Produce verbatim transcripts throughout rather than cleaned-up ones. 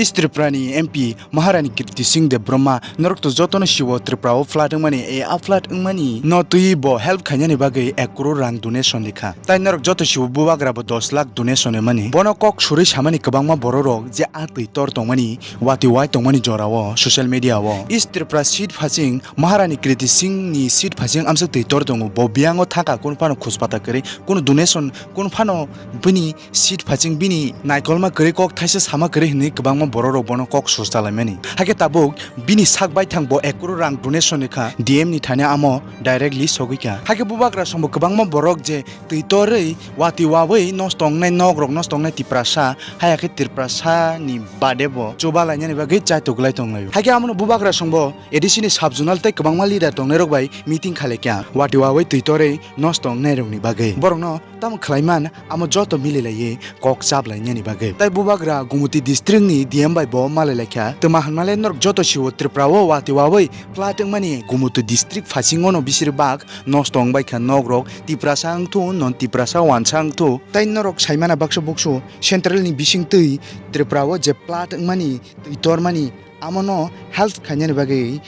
East Tripura ni M P Maharani Kirti Singh Debbarma norok to jotono siwo Tripura o flood wngmani, e a flood wngmani no twi bo help khainani bagwi ek crore rang donation rikha. Tai norok joto siwo bubagra bo dos lakh donation rwmani. Bono kok surwi samani kwbangma bororok je a twi tor tongmani, watwi wai tongmani jorao social media o. East Tripura seat phasing Maharani Kirti Singh ni seat phasing amsuk twi tor tongo. Bo biyango thaka kunu phano khuspata kwrwi, kunu donation kunu phano bini seat phasing bini naikolma kwrwi kok thaisa sama kwrwi hinwi kwbangma bororok bono kok suchalaimani. Hakhe tabuk bini sak baithang bo ek crore rang donation rikha D M ni thani amo directly sogwikha. Hakhe bubagra songbo kwbangma borok je twi torwi watwi wawi nosto wngnai nokrok nosto wngnai Tiprasa, haya khe Tiprasa ni bade bo chuba lainani bagwi chaitok lai tonglaio. Hakhe amono bubagra songbo A D C ni sub zonal tei kwbangma leader tongnairok bai meeting khalaikha watwi wawi twi torwi nosto wngnairokni bagwi. Borokno tamo khlaiman amo joto mililaiwi kok chaplainani bagwi. Tai bubagra Gumuti district ni D M bai bo malailaikha. Twma hwnmale norok joto siwo Tripura o watwi wawi flood wngmani Gumuti district phasingono bisiri bak nosto wngbaikha nokrok Tiprasa wngthu non Tiprasa wansa wngthu. Tai norok saimana baksa buksu central ni bisingtwi Tripura o je flood wngmani twi tormani amono help khainani bagwi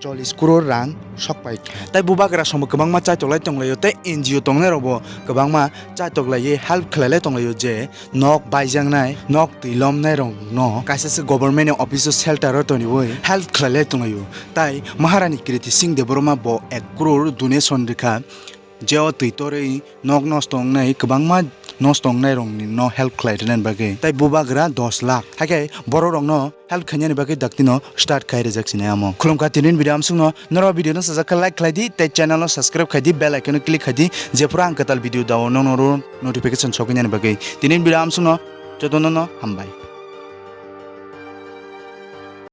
chollish crore rang sok pai kha. Tai bubagra songbo kwbangma chaitok lai tonglaio tei N G O tongnai rokbo kwbangma chaitok laiwi help khlai lai tonglaio je nok baijaknai, nok twi lomnai rokno kaisa se government ni office o shelter o toniwi help khlai lai tonglaio. Tai Maharani Kirti Singh Debbarma bo ek crore donation rikha. Je o twi torwi nok nosto wngnai kwbangma nosto wngnai rokni no help khlai rwnani bagwi tai bubagra dos lakh. Hakhe borok rokno help khainani bagwi daktino start khai rijak sinai amo. Khulumkha tinin video amsukno, norok video no sajak khe like khlai di tei channel no subscribe khai di, bell icon no click khai di, jephuru ang kwtal video dao nono ro notification soknani bagwi. Tinin video amsukno jotono no hambai.